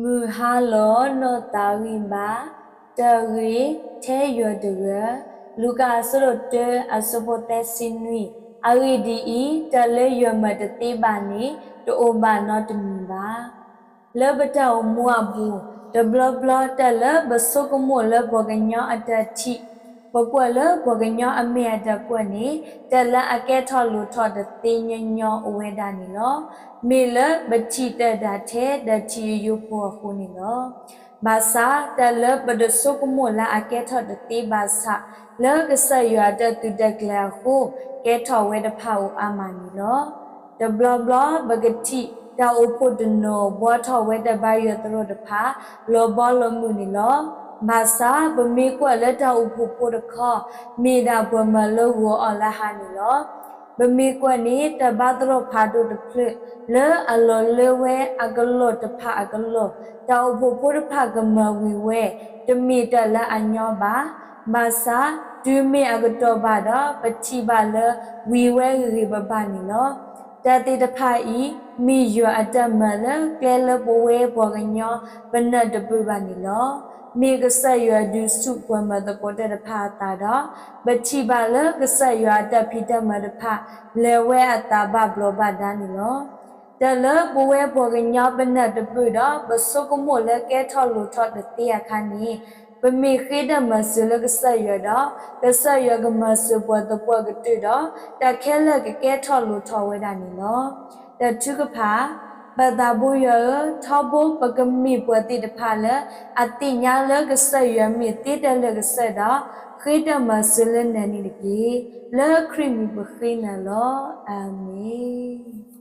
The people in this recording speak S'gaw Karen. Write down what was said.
မုၢ်ဟါလီၤနီၢ်သးဂံၢ်ဘါ, တၢ်ဂ့ၢ်ထဲယွၤတဂၤ, လူၤကၣ်အဆၢဒိၣ်တၢ အဆၢဖိသၢဆံနွံ, အဂ့ၢ်ဒ်အံၤ, တၢ်လၢယွၤမၤတသ့ဘၣ်န့ၣ် တအိၣ်ဘၣ်နီတမံၤဘၣ်. လၢပတၢ်အိၣ်မူအပူၤ, တဘျီဘျီတၢ်လၢပဆိကမိၣ်လၢပှၤကညီအတၢ်ထံၣ်, ပကွၢ်လၢပှၤကညီအမ့ၢ်အတၢ်ကွၢ်န့ၣ် တၢ်လၢအကဲထီၣ်လိၣ်ထီၣ်တသ့ညီညီအိၣ်ဝဲဒၣ်န့ၣ်လီၤ. မ့ၢ်လၢပထံၣ်တၢ်ဒၣ်ထဲဒၣ်ထံၣ်ယိယိဖိအဃိန့ၣ်လီၤ. ဘၣ်ဆၣ်တၢ်လၢပတဆိကမိၣ်လၢအကဲထီၣ်တသ့ဘၣ်ဆၣ်, လၢကစၢ်ယွၤအတၢ်သုးတၢ်ကျဲၤအဃိ, ကဲထီၣ်ဝဲတဖၣ်အိၣ်အါမးန့ၣ်လီၤ. တဘျီဘျီပကထံၣ်တၢ်အိၣ်ဖှိၣ်တနီၤ ဘှီထီၣ်ဝဲတၢ်ဘါယွၤသရိာ်တဖၣ် လီၤဘီလီၤမုၢ်န့ၣ်လီၤ. ဘၣ်ဆၣ်ပမ့ၢ်ကွၢ်လၢတၢ်အိၣ်ဖှိၣ်ဖိတခီ, မ့ၢ်ဒၣ်ပှၤမၤလၢဂီၤအီၤလၢဟါန့ၣ်လီၤ. ပမ့ၢ်ကွၢ်န့ၣ် တၢ်ဘါသရိာ်ဖးဒိၣ်တဖျၢၣ် လၢအလီၤလၢဝဲအကလီၢ်တဖၣ်အကလီၢ်, တၢ်အိၣ်ဖှိၣ်ဖိတဖၣ်ကမၤဝံၤဝဲ, တမ့ၢ်တၢ်လၢအညီဘၣ်. ဘၣ်ဆၣ်တုၤမ့ၢ်အကတီၢ်ဘၣ်ဒီး ပထံၣ်ဘၣ်လၢဝံၤဝဲဂ့ၤဂ့ၤဘၣ်ဘၣ်န့ၣ်လီၤ. တၢ်သ့ၣ်တဖၣ်အံၤ မ့ၢ်ယွၤအတၢ်မၤလၢကျဲလၢပဝဲပှၤကညီပနၢ်တပၢၢ်ဘၣ်န့ၣ်လီၤ. မ့ၢ်ကစၢ်ယွၤဒုးဆူၣ်ပှၤမၤသကိးတၢ်တဖၣ်အသးဒီး, ပထံၣ်ဘၣ်လၢကစၢ်ယွၤအတၢ်ဖံးတၢ်မၤတဖၣ် လဲၤဝဲအသးဘၣ်ဘျီးဘၣ်ဒါန့ၣ်လီၤ. တၢ်လၢပဝဲပှၤကညီပနၢ်တပၢၢ်ဒီး ပဆိကမိၣ်လၢကဲထီၣ်လိၣ်ထီၣ်တသ့အခါန့ၣ်, ပမ့ၢ်ဃ့တၢ်မၤစၢၤလၢကစၢ်ယွၤဒီး, ကစၢ်ယွၤကမၤစၢၤပှၤသပှၢ်ကတၢၢ်ဒီး, တၢ်ခဲလၢာ်ကကဲထီၣ်လိၣ်ထီၣ်ဝဲဒၣ်န့ၣ်လီၤ. တၢ်ထုကဖၣ်, ပၢ်သးဘိယွၤဧၢ, ထီဘိပကမ့ၢ်ပှၤသ့ၣ်တဖၣ်လၢအသ့ၣ်ညါလၢကစၢ်ယွၤမ့ၢ်သ့တၢ်လၢာ်ကစၢၢ်ဒီး, ဃ့တၢ်မၤစၢၤလၢနၤန့ၣ်တက့ၢ်. လၢခရံာ်မံၤပဃ့နၤလီၤ. အၤမ့ၣ်.